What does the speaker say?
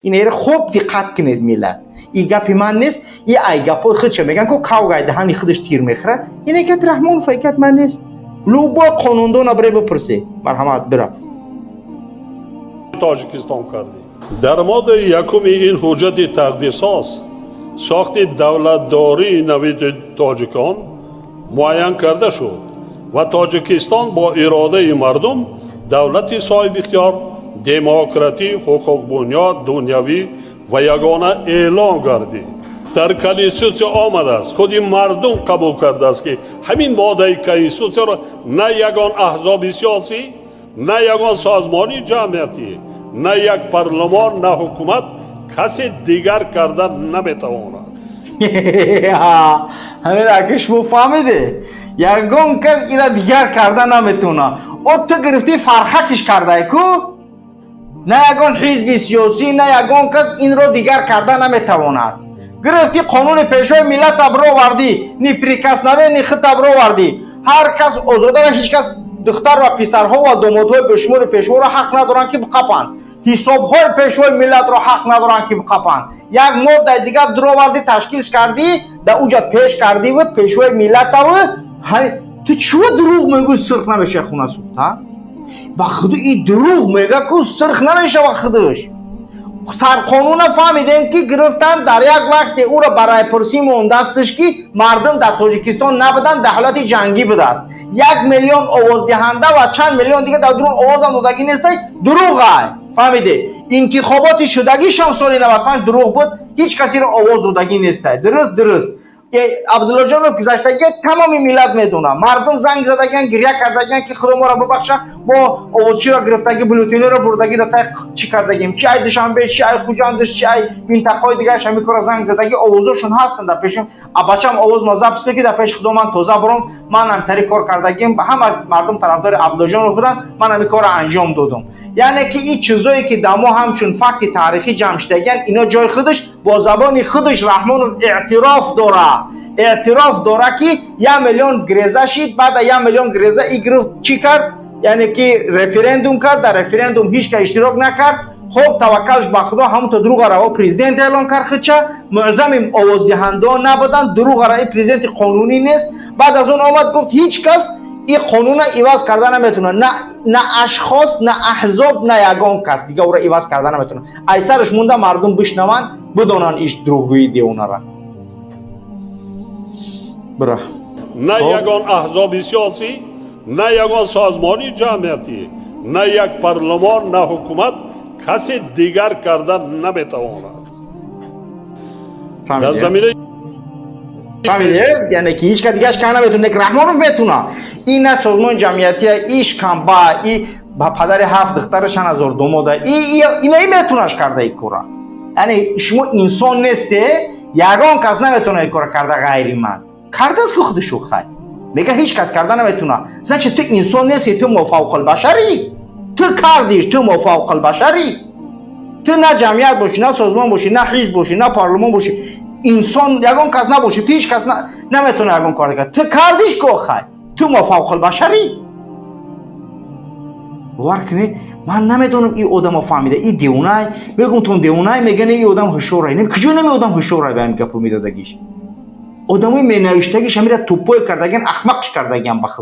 Инеро хуб диққат кунед, миллат. И гапи ман нест, и ай гапҳои худша мегӯян ку, кавгай даҳани худаш тир мехӯра. Ине гапи Раҳмонов, ай гапи ман нест. Любой қонундона бире бипурсе. Марҳамат, бира. Тоҷикистон кардем. Дар моддаи якуми ин ҳуҷҷати тақдирсоз сохти давлатдории нави тоҷикон муайян карда шуд ва Тоҷикистон бо иродаи мардум давлати соҳибихтиёр, демократӣ, ҳуқуқбунёд, дунявӣ ва ягона эълон гардид. Дар Конститутсия омадааст, худи мардум қабул кардааст, ки ҳамин моддаи Конститутсияро на ягон аҳзоби сиёсӣ, на ягон созмони ҷамъиятӣ, на як парлумон, на ҳукумат, касе дигар карда наметавонад. Ҳамин аки шумо фаҳмиде, ягон кас ира дигар карда наметавона. О, ту гирифтӣ, фархакиш кардай ку. На ягон ҳизби сиёсӣ, на ягон кас инро дигар карда наметавонад. Гирифтӣ, қонуни Пешвои миллата бировардӣ, неприкосновенный хита бировардӣ. Ҳар кас озода ва ҳеҷ кас духтар ва писарҳо ва домодҳои бешумори пешворо ҳақ надоранд, ки биқапанд. Ҳисобҳои Пешвои миллатро ҳақ надоранд, ки биқапанд. Як моддаи дигар дуровардӣ, ташкилш кардӣ, да уҷа пеш кардӣ ва Пешвои миллатаву. Ту чӯ дурӯғ мегӯй, сирх намешавад хуна сӯхта? Ба худу и дурӯғ мега ку, сирх намешава худаш. Сарқонуна фаҳмидем, ки гирифтан дар як вақте ӯро ба райпурсӣ мондастш, ки мардум дар Тоҷикистон набуданд, дар ҳолати ҷангӣ будааст. 1 миллион овоздиҳанда ва чанд миллион дига дар дурун овозам додагӣ нестай, дурӯғай. Фаҳмиде, интихоботи шудагишам соли 95 дурӯғ буд, ҳеҷ касеро овоз додагӣ нестай. Дуруст. Абдуллоҷонов гузаштагӣ тамоми миллат медонад. Мардум занг задагиан, гиря кардагиан, ки Худо моро бибахша, мо овозчиро гирифтагӣ, бюллетениро бурдагӣ, да тай чӣ кардагим, чи ай Душанбе, чи ай Хуҷандш, чи ай минтақаҳои дигараш, ҳамин кора занг задагӣ, овозошон ҳастанд дар пешим. Бачам овоз ма запис, ки дар пеши Худо ман тоза буром. Ман ҳамтари кор кардагим, ҳама мардум тарафдори Абдуллоҷонов буданд, ман ҳамин корро анҷом додум. Яъне ки ин чизое, ки дар мо ҳамчун факти таърихӣ ҷамъ шудагиан, ино ҷои худаш, бо забони худаш Раҳмонов эътироф дорад, эътироф дора, ки 1 миллион греза шид. Баъда 1 миллион греза и гирифт, чӣ кард? Яъне ки референдум кард, дар референдум ҳеҷ кас иштирок накард. Хоб, таваккалш ба Худо, ҳамонто дурӯғара о президент эълон кард худша. Муъзами овоздиҳандао набуданд, дурӯғара, и президенти қонунӣ нест. Баъд аз он омад, гуфт, ҳеҷ кас ин қонуна иваз карда наметавонад, на ашхос, на аҳзоб, на ягон кас дига ӯро иваз карда наметавонад. Айсараш монда, мардум бишнаванд, бидонанд иш дурӯғгӯии девонара. Бира. На ягон аҳзоби сиёсӣ, на ягон созмони ҷамъиятӣ, на як парлумон, на ҳукумат, касе дигар карда наметавонад. Дар заминаи Фаҳмиде, яъне ки ҳеҷ кас дигараш карда наметавонад, Раҳмонов метавонад. Ин на созмони ҷамъиятия, иш камба, и ба падари ҳафт духтара, чанд ҳазор домода, инаи метавонаш карда и кора. Яъне шумо инсон несте, ягон кас наметавонад и кора карда ғайри ман. Кардааст ку худишу. Хай, мега, ҳеҷ кас карда наметавонад. Значит, ту инсон нести, ту мофавқулбашарӣ. Ту кардиш, ту мофавқулбашарӣ. Ту на ҷамъият бошӣ, на созмон бошӣ, на ҳизб бошӣ, на парлумон бошӣ, инсон ягон кас набошӣ, ту ҳеҷ кас наметавона ягон кор кард. Ту кардиш ко. Хай, ту мофавқулбашарӣ. Бовар кунед, ман намедонам, ин одамо фаҳмида, и девонай мегум, тон девонай меган, ин одам ҳушёрай. Куҷо нами одам ҳушёрай ба ҳамин гапо медодагиш? Одамои менавиштагиш ҳамира тупой кардагиан, ахмақш кардагиан ба.